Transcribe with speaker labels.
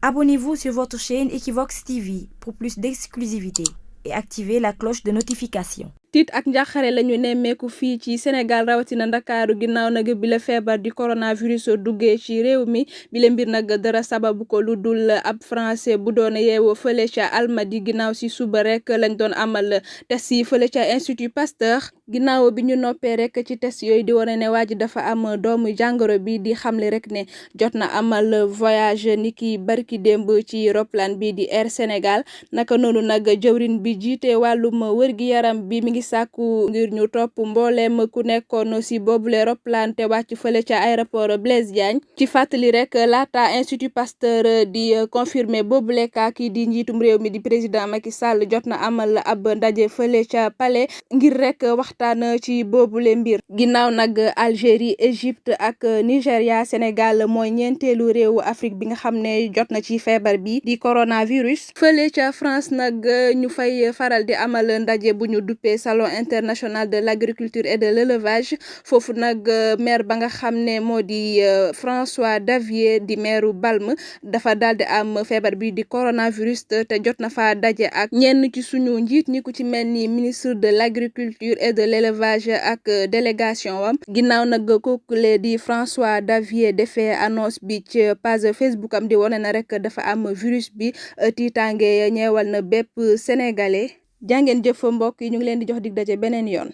Speaker 1: Abonnez-vous sur votre chaîne Equivox TV pour plus d'exclusivité et activez la cloche de notification.
Speaker 2: tiit ak njàqare lañu nemmeeku fii ci Sénégal rawatina Ndakaaru ginnaaw nag bi la feebar di coronavirus duggee ci réew mi bi la mbir nag dara sababu ko lu dul ab français bu doon yeewoo fële ca Almadi ginnaaw si suba rek lañ doon amal test yi fële ca Institut Pasteur ginnaaw bi ñu noppee rek ci test yooyu di wane ne waa ji dafa am doomu jàngoro bi di xamle rek ne jot na amal voyage niki barki démb ci roplaan bi di Air Sénégal naka noonu nag jëwrin bi jiite wàllum wër-gi-yaram bi mi ngi sàkku ngir ñu topp mbooleem ku nekkoon si boobule roplaan te wàcc fële ca aéroport Blaise Diagne ci fàttali rek laata Institut Pasteur di confirmer boobule cas kii di njiitum réew mi di président Macky Sall jot na amal ab ndaje fële ca palais ngir rek waxtaan ci boobule mbir ginnaaw nag Algérie Égypte ak Nigéria Sénégal mooy ñeenteelu réewu Afrique bi nga xam ne jot na ci feebar bi di coronavirus fële ca France nag ñu fay faral di amal ndaje bu ñu duppee salon international de l'agriculture et de l'élevage foofu nag maire ba nga xam ne moo di François Davier di maire Balme dafa daal di am feebar bi di coronavirus te jot na fa daje ak ñenn ci suñu njiit ñi ku ci mel ni ministre de l'agriculture et de l'élevage ak délégation wam ginnaaw nag kookule di François Davier defee annonce bi ci page Facebook am di wane na rek dafa am virus bi tiitange ñeewal na bépp sénégalais jàngeen jëf mbokk yi ñu ngi leen di jox dig daje beneen yoon.